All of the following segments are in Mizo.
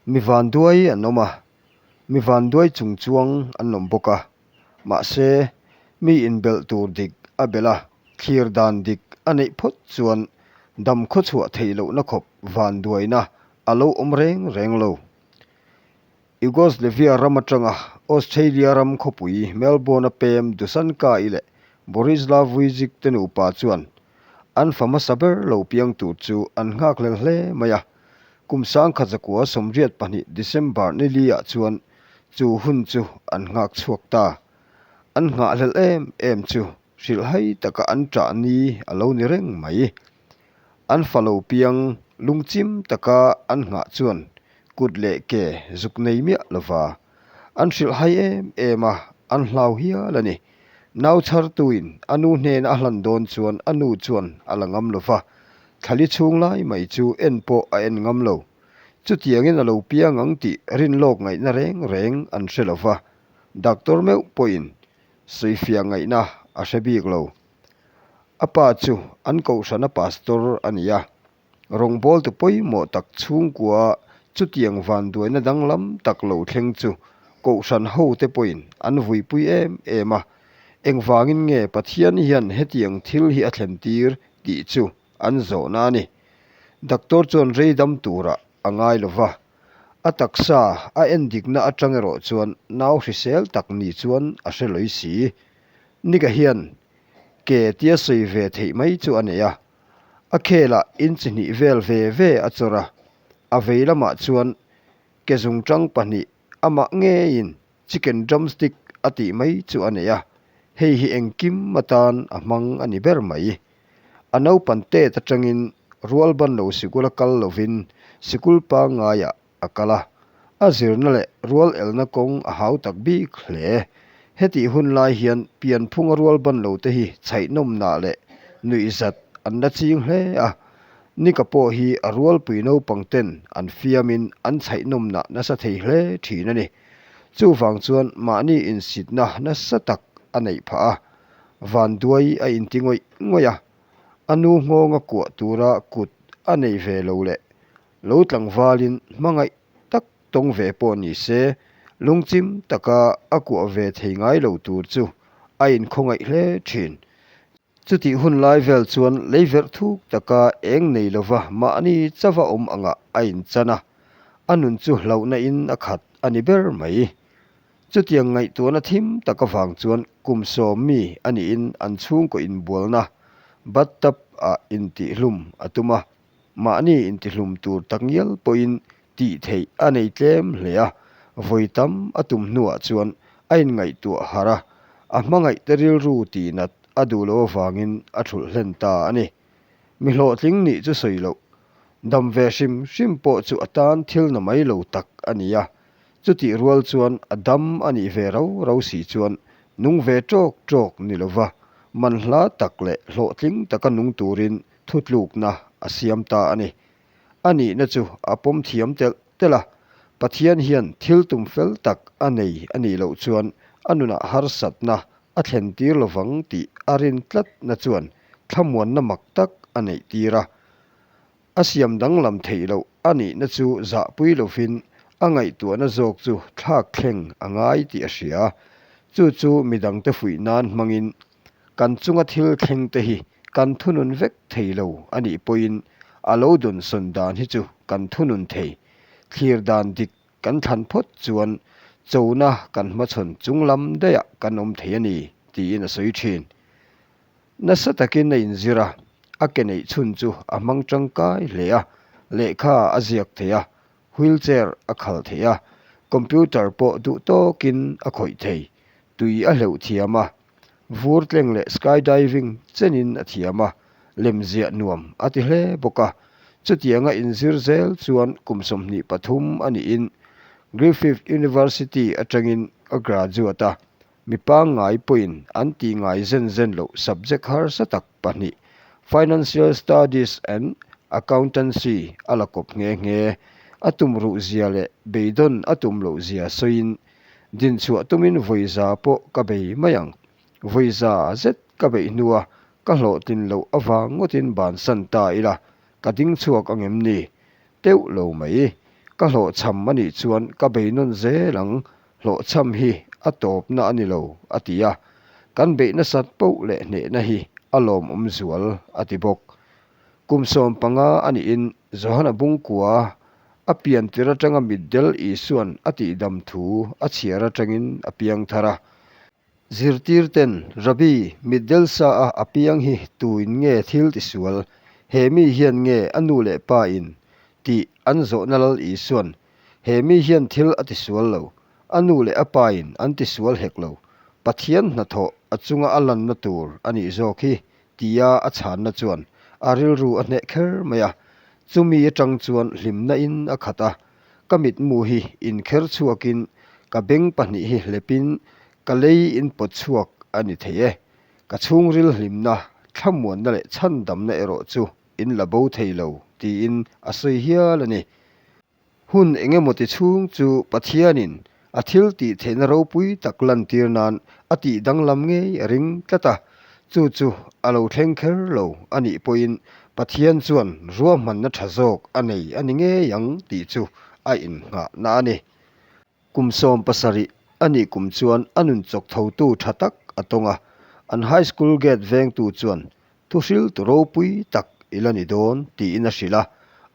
Mi vanduai an awm a, mi vanduai chung chuang an awm bawk a. Mahse, mi inbelh tur dik a belh a, thlir dan dik a neih phawt chuan dam khawchhuah theih lohna khawp vanduaina a lo awm reng reng lo. Yugoslavia ram atanga Australia ram khawpui Melbourne-a pem Dusanka-i leh Borislav Vujicic te nupa chuan an fa hmasa ber lo piang tur chu an nghakhlel hle mai a. Kum 1982 December ni li-ah chuan chu hun chu an nghak chhuak ta. An nghahhlelh em em chu hrilhhai taka an ṭah ni a lo ni reng mai. An fa lo piang lungchim taka an nghah chuan kut leh ke zuk nei miah lova an hrilhhai em em a, an hlau hial a ni. Nau chhartuin a nu hnena a hlan dawn chuan a nu chuan a la ngam lova, thlali chhung lai mai chu en pawh a en ngam lo. Chutiangin a lo piang ang tih rinlawk ngaihna reng reng an hre lova, doctor meuh pawhin sawifiah ngaihna a hre bik lo. A pa chu an kohhrana pastor a ni a, rawngbawltu pawimawh tak chhungkua chutiang vanduaina danglam tak lo thleng chu kohhran hote pawhin an vuipui em em a, engvangin nge Pathian hian hetiang thil hi a thlentir tih chu an zawhna a ni. Doctor chuan rei dam turah a ngai lo va, a taksa a endikna atang erawh chuan nau hrisel tak ni chuan a hre lawi si. Nika hian ke tia sawi ve theih mai chu a nei a, a khelah inchi hnih vel ve ve a chawr a, a vei lamah chuan ke zungtang pahnih amah ngeiin chicken drumstick a tih mai chu a nei a, hei hi engkim atan a hmang a ni ber mai. A naupan tet atangin rual ban lo sikul a kal lovin sikul pangngaiah a kal a, a zirna leh rual elna kawng a hau tak bik hle. Hetih hun lai hian pianphunga rual ban lo te hi chhaihnawmnah leh nuihzat an la ching hle a, Nika pawh hi a rualpui naupang ten an fiamin an chhaihnawmnah nasa thei hle thin a ni. Chuvang chuan mahni insitna nasa tak a neih phah a, vanduai a inti ngawih ngawih a, a nu nghawnga kuah tura kut a nei ve lo leh Lo tlangvalin hmangaih tak tawng ve pawh ni se, lungchim taka a kuah ve thei ngai lo tur chu a inkhawngaih hle thin. Chutih hun lai vel chuan leiverh thuk taka eng nei lova mahni chauva awm angah a inchan a, a nun chu hlauhna in a khat a ni ber mai. Chutiang ngaihtuahna thim tak avang chuan kum sawm mi a niin an chhungkaw inbualna bathtub ah intihhlum a tum a. Mahni intihlum tur takngial pawhin tih theih a nei tlem hle a, vawi tam a tum hnuah chuan a inngaihtuah harh a, a hmangaihte rilru tihnat a duh loh avangin a thulh hlen ta a ni. Mi hlawhtling nih chu sawi loh, dam ve hrim hrim pawh chu a tan thil na mai lo tak a ni a, chutih rual chuan a dam a nih ve rau rau si chuan nung ve ṭawk ṭawk ni lova manhla tak leh hlawhtling taka nung turin thutlukna a siam ta a ni. A nihna chu a pawm thiam telh telh a, Pathian hian thil tum fel tak a nei a nih loh chuan a nunah harsatna a thlen tir lovang tih a rin tlatna chuan thlamuanna mak tak a neih tir a. A siam danglam theih loh a nihna chu zahpui lovin a ngaihtuahna zawk chu thlak thleng a ngai tih a hria. Chu chu midangte fuih nan hmangin Kan chunga thil thleng te hi kan thunun vek thei lo a nih pawhin a lo dawnsawn dan hi chu kan thunun thei. Thlir dan dik kan thlan phawt chuan chona kan hmachhawn chung lam daihah kan awm thei a ni, tiin a sawi thin. Nasa takin a inzir a, a ke neih chhun chu a hmang tangkai hle a, lehkha a ziak thei a, wheelchair a khal thei a, computer pawh duh tawkin a khawih thei. Tui a hleuh thiam a, vur tleng leh skydiving chenin a thiam a, lemziah nuam a ti hle bawk a. Chutianga inzir zel chuan kum 23 a niin Griffith University atangin a graduate a, mi pangngai pawhin an tih ngai zen zen loh subject harsa tak pahnih, Financial Studies and Accountancy a la kawp nghe nghe. A tumruh zia leh beidawn a tum loh zia sawiin Dinchhuah tumin vawiza pawh ka bei mai ang. Vawiza zet ka beih hnua ka hlawhtlin loh avang ngawtin bansan ta ila, ka ding chhuak ang em ni? Teuh lo mai. Ka hlawhchham a nih chuan ka bei nawn zel ang, hlawhchham hi a tawpna a ni lo, a ti a. Kan beih nasat poh leh hnehna hi a lawmawm zual, a ti bawk. Kum 15 a nihin Johana Bungkua a pian tir atanga mitdel Isuan a tihdam thu a chhiar atangin a piang thar a. Zirtirten, Rabbi, mitdel sa a a piang hi tuin nge thil tisual, he mi hian nge a nu leh pa in? tih an zawhna Lal Isuan, He mi hian thil a tisual lo, a nu leh a pa in an tisual hek lo, Pathian hnathawh a chunga a lanna tur a nih zawk hi, tia a chhanna chuan a rilru a hneh kher mai a. Chumi atang chuan hlimna in a khat a, Ka mitmu hi inkher chhuakin ka beng pahnih hi hlepin ka lei in pawt chhuak a ni thei e. Ka chhungril hlimna, thlamuanna leh chhandamna erawh chu in la bo thei lo tiin a sawi hial a ni. Hun eng emaw ti chhung chu Pathianin a thil tih theihna ropui tak lantir nan a tih danglam ngei a ring tlat a, chu chu a lo thleng kher lo a nih pawhin Pathian chuan ruahmanna tha zawk a nei a ni ngei ang tih chu a innghahna a ni. Kum 17 a nih kum chuan a nun chawk thotu tha tak a tawng a, an high school gate vengtu chuan Thuhriltu ropui tak i la ni dawn tiin a hrilh a,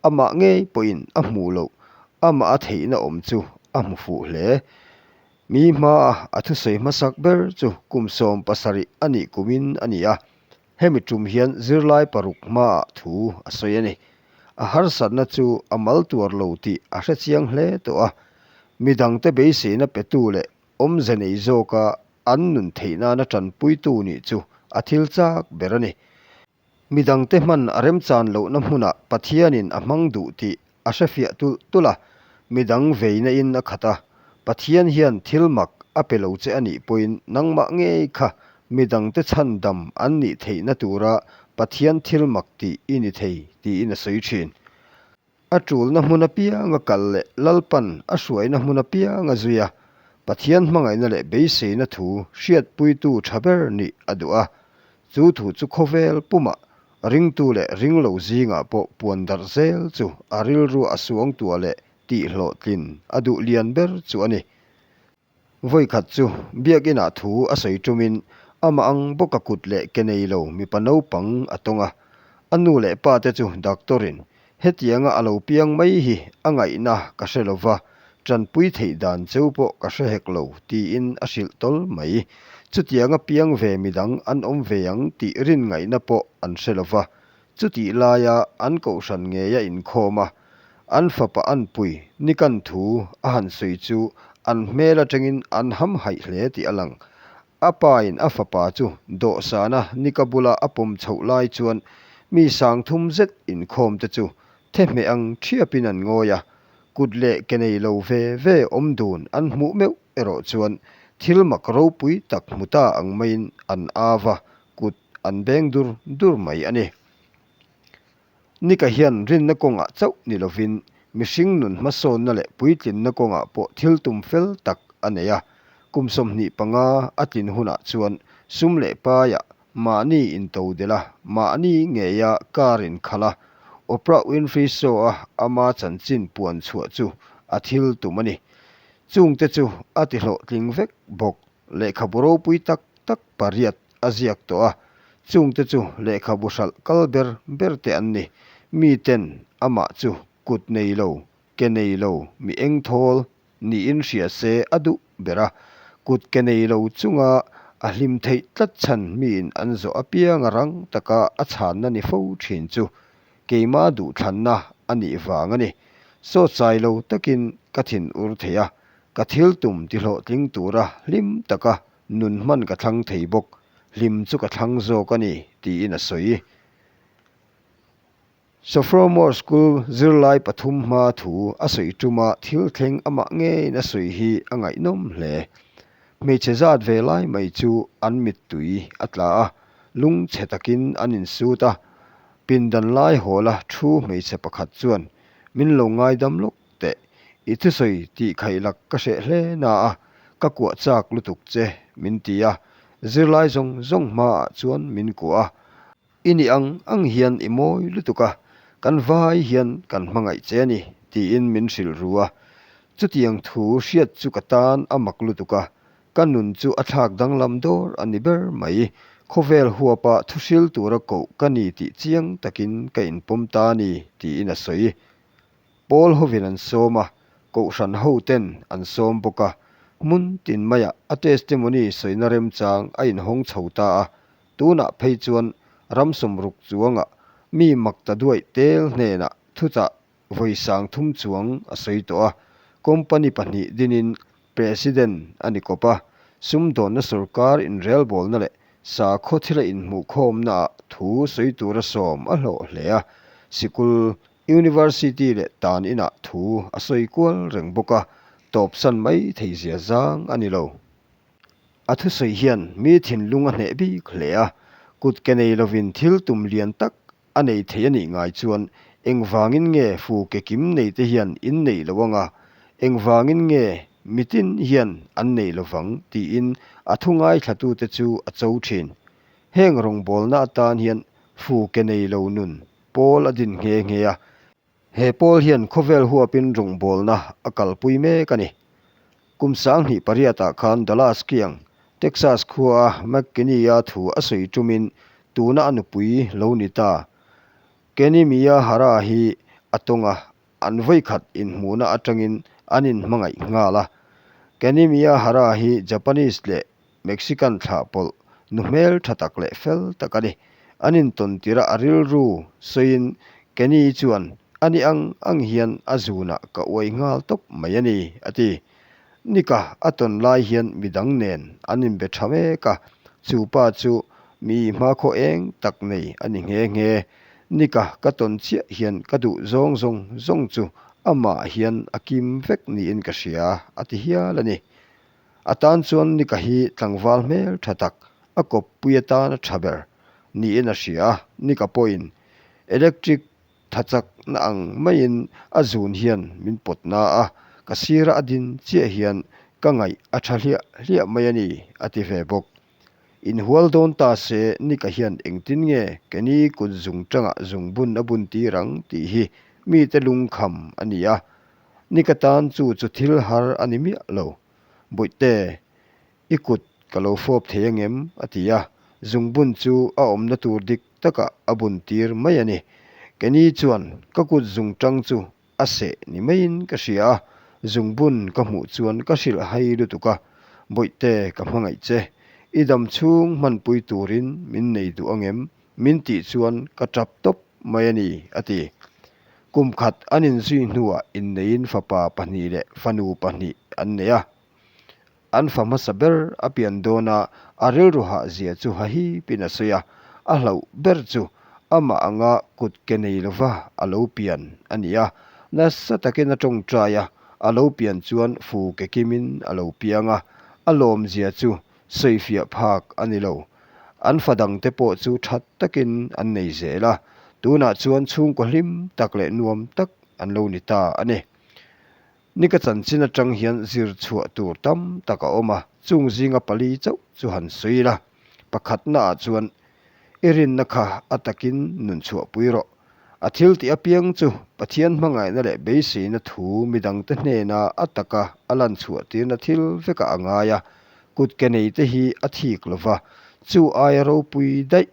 amah ngei pawhin a hmuh loh, amah a theihna awm chu a hmu fuh hle. Mi hmaa a thusawi hmasak ber chu kum 70 a nih kumin a ni a, hemi tum hian zirlai paruk hmaah thu a sawi a ni. A harsatna chu a mal tuar lo tih a hrechiang hle tawh a, midangte beiseina petu leh awmze nei zawka an nun theih nana tanpuitu nih chu a thil chak ber a ni. Midangte hman a remchan lohna hmunah Pathianin a hmang duh tih a hrefiah tulh tulh a, midang veina in a khat a, Pathian hian thil mak a pe lo che a nih pawhin nangmah ngei kha midangte chhandam an nih theihna tura Pathian thil mak tih i ni thei tiin a sawi thin. A tulna hmun apianga kal leh Lalpan a hruaina hmun apianga zui a, Pathian hmangaihna leh beiseina thu hriatpuitu tha ber nih a duh a. Chu thu chu khawvel pumah ringtu leh ringlo zingah pawh puan darh zel chu a rilru a suangtuah leh tihhlawhtlin a duh lian ber chu a ni. Vawikhat chu Biakinah thu a sawi ṭumin amah ang bawka kut leh ke nei lo mipa naupang a tawng a. A nu leh pa te chu doctor-in hetianga a lo piang mai hi a ngaihna ka hre lo va, ṭanpui theih dan cheu pawh ka hre hek lo tiin a hrilh tawl mai. Chutianga piang ve midang an awm ve ang tih rin ngaihna pawh an hre lo va, Chutih laia an kohhran ngei a inkhawm a, an fapa anpui Nikan thu a han sawi chu an hmel atangin an hamhaih hle tih a lang. A pain a fapa chu dawhsana Nika bula a pawm chhoh lai chuan mi sangthum zet inkhawm te chu thehmeh ang thiapin an ngawi a, kut leh ke nei lo ve ve awm dun an hmuh meuh erawh chuan thil mak ropui tak hmu ta ang maiin an au va, kut an beng dur dur mai a ni. Nika hian rinna kawngah chauh ni lovin mihring nun hmasawnna leh puitlinna kawngah pawh thil tum fel tak a nei a. Kum 25 a tlin hunah chuan sum leh paiah mahni intodelh a, mahni ngeia car inkhalh a, Oprah Winfrey Show-a ama chanchin puan chhuah chu a thil tum a ni. Chungte chu a tihlawhtling vek bawk. Lehkhabu ropui tak tak pariat a ziak tawh a, chungte chu lehkhabu hralh kal ber ber te an ni. Miten amah chu kut nei lo, ke nei lo, mi engthawl niin hria se a duh ber a, kut ke nei lo chunga a hlim theih tlat chhan miin an zawh apianga rang taka a chhanna ni fo thin chu keima duhthlanna a nih vang a ni. Sawtchai lo takin ka thin ur thei a, Ka thil tum tihlawhtling tura hlim taka nun hman ka thlang thei bawk, hlim chu ka thlang zawk a ni, tiin a sawi. Sophomore School zirlai pathum hma thu a sawi tuma thil thleng amah ngeiin a sawi hi a ngaihnawm hle. Hmeichhe zat ve lai mai chu an mittui a tla a, lungchhe takin an insut a. Pindan lai hawla thu hmeichhe pakhat chuan min lo ngaidam lawk Teh, i thusawi tih khaih lak ka hreh hle na a, ka kuah chak lutuk che, min ti a, zirlai zawng zawng hmaah chuan min kuah a, i nih ang ang hian i mawi lutuk a, kan vai hian kan hmangaih che a ni, tiin min hrilh ru a. Chutiang thu hriat chu ka tan a mak lutuk a, ka nun chu a thlak danglam dawr a ni ber mai. Khawvel huapa thuhril tura koh ka ni tih chiang takin ka inpawm ta a ni, tiin a sawi. Pawl hovin an sawm a, Kohhran hoten an sawm bawk a, hmun tin maiah a testimony sawina remchang a inhawng chho ta a, tunah phei chuan ram sawmruk chuangah mi mak ta duaih tel hnenah thuchah vawi sang thum chuang a sawi tawh a, company pahnih dinin President a ni kawp a, sumdawnna sorkar inrelbawlna leh sakhaw thila inhmuhkhawmnaah thu sawi tura sawm a hlawh hle a, sikul University leh tan inah thu a sawi kual reng bawk a, tawpsan mai thei zia zang a ni lo. A thusawi hian mi thinlung a hneh bik hle a, kut ke nei lovin thil tum lian tak a nei thei a nih ngai chuan engvangin nge fu ke kim nei te hian in neih lo anga, engvangin nge mitin hian an neih lovang tiin a thu ngaithlatute chu a cho thin. Heng rawngbawlna atan hian fu ke nei lo nun Pawl a din nghe nghe a, he pawl hian khawvel huapin rawngbawlna a kalpui mek a ni. Kum 2008 ah khan Dallas kiang, Texas khua a McKinney-a thu a sawi tumin tuna a nupui lo ni ta Kenny Miyahara hi a tawng a, an vawikhat inhmuhna atangin an inhmangaih nghal a. Kenny Miyahara hi Japanese leh Mexican thlah pawlh nu hmel tha tak leh fel tak a ni. An intawn tirh a a rilru sawiin Kenny chuan a ni ang ang hian a zunah ka uai nghal tawp mai a ni, a ti. Nika a tawn lai hian midang nen an inbe tha mek a, chu pa chu mi hmakhaw eng tak nei a ni nghe nghe. Nika ka tawn chiah hian ka duh zawng zawng zawng chu amah hian a kim vek niin ka hria, a ti hial a ni. A tan chuan Nika hi tlangval hmel tha tak, a kawppui atana tha ber niin a hria a, Nika pawhin electric tha chakna ang maiin a zun hian min pawt na a, ka sira a din chiah hian ka ngaih a tha hliah hliah mai a ni, a ti ve bawk. Inhual dawn ta se Nika hian engtin nge Kenny kut zung tangah zungbun a bun tir ang tih hi mite lungkham a ni a, Nika tan chu chu thil har a ni miah lo. Bawihte, i kut ka lo fawp thei angem? a ti a, zungbun chu a awmna tur dik takah a bun tir mai a ni. Kenny chuan ka kut zungtang chu a seh ni maiin ka hria a, zungbun ka hmuh chuan ka hrilh hai lutuk a, Bawihte ka hmangaih che, i dam chhung hmanpui turin min nei duh angem? min tih chuan ka tap tawp mai a ni, a ti. Kum khat an inzui hnuah inneiin fapa pahnih leh fanu pahnih an nei a. An fa hmasa ber a pian dawn a, a rilru hah zia chu hahipin a sawi a, a hlauh ber chu amah anga kut ke nei lova a lo pian a ni a. Nasa takin a tawngtai a, a lo pian chuan fu ke kimin a lo piang a, a lawmzia chu sawifiah phak a ni lo. An fa dangte pawh chu tha takin an nei zel a, tunah chuan chhungkaw hlim tak leh nuam tak an lo ni ta a ni. Nika chanchin atang hian zir chhuah tur tam tak a awm a, chung zinga pali chauh chu han sawi ila. Pakhatnaah chuan i rinna kha a takin nun chhuahpui rawh. A thil tih apiang chu Pathian hmangaihna leh beiseina thu midangte hnena a taka a lan chhuah tirna thil vekah a ngai a, kut ke neite hi a thik lo va, chu aia ropui daih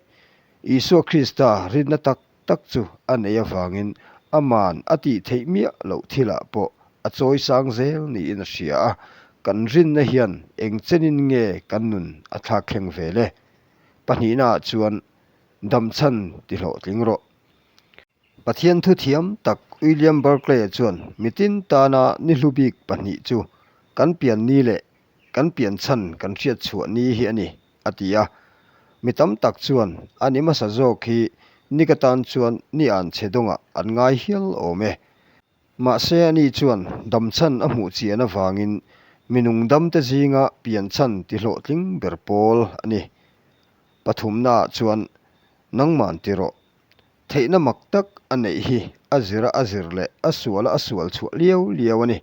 Isua Krista rinna tak tak chu a neih avangin aman a tih theih miah loh thilah pawh a chawi sang zel niin a hria a, kan rinna hian eng chenin nge kan nun a thlak thleng vel e? Pahnihnaah chuan Damchhan ti hlawhtling rawh. Pathian thu thiam tak William Barclay-a chuan mitin tana ni hlu bik pahnih chu kan pian ni leh kan pian chhan kan hriat chhuah ni hi a ni, a ti a. Mi tam tak chuan a ni hmasa zawk hi ni ka tan chuan ni an chhe dawngah an ngai hial awm e. Mahse ani chuan damchhan a hmuh chian avangin mi nungdamte zinga pian chhan ti hlawhtling ber pawl a ni. Pathumnaah chuan nangman ti rawh. Theihna mak tak a neih hi a zira a zir leh a suala a sual chhuah liau liau a ni.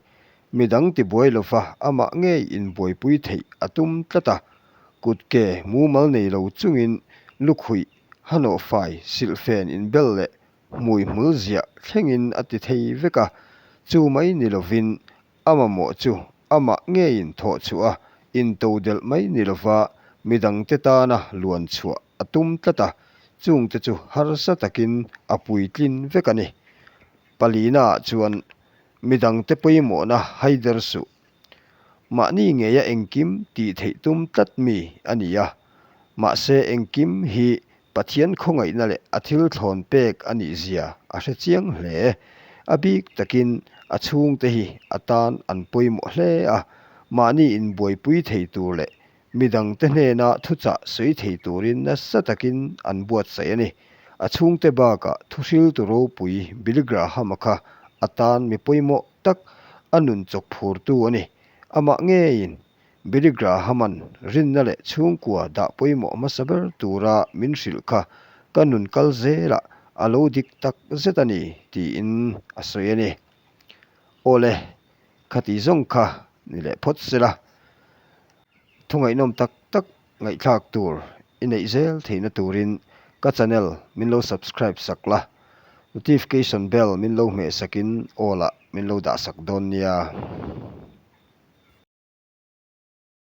Midang tibuai lova amah ngei inbuaipui theih a tum tlat a, kut ke mumal nei lo chungin lukhuih, hanawhfai, silhfen inbel leh hmui hmul ziah thlengin a ti thei vek a. Chu mai ni lovin a mamawh chu amah ngeiin thawh chhuah a, intodelh mai ni lova midangte tana luan chhuah a tum tlat a, chungte chu harsa takin a puitlin vek a ni. Palinaah chuan midangte pawimawhna haider suh. Mahni ngeia engkim tih theih tum tlat mi a ni a, mahse engkim hi Pathian khawngaihna leh a thil thlawn pek a nih zia a hre chiang hle. A bik takin a chhungte hi a tan an pawimawh hle a, mahni inbuaipui thei tur leh midangte hnena thuchah sawi thei turin nasa takin an buatsaih a ni. A chhungte bakah thuhriltu ropui Billy Graham-a kha a tan mi pawimawh tak a nun chawk phurtu a ni. Amah ngeiin Billy Graham-a'n rinna leh chhungkua dah pawimawh hmasa ber tura min hrilh kha ka nun kal zelah a lo dik tak zet a ni tiin a sawi a ni. Awle, khati zawng kha ni leh phawt sela. Thungaihnawm tak tak ngaihthlak tur i neih zel theihna turin ka channel min lo subscribe sak la, notification bell min lo hmeh sakin awl ah min lo dah sak dawn nia.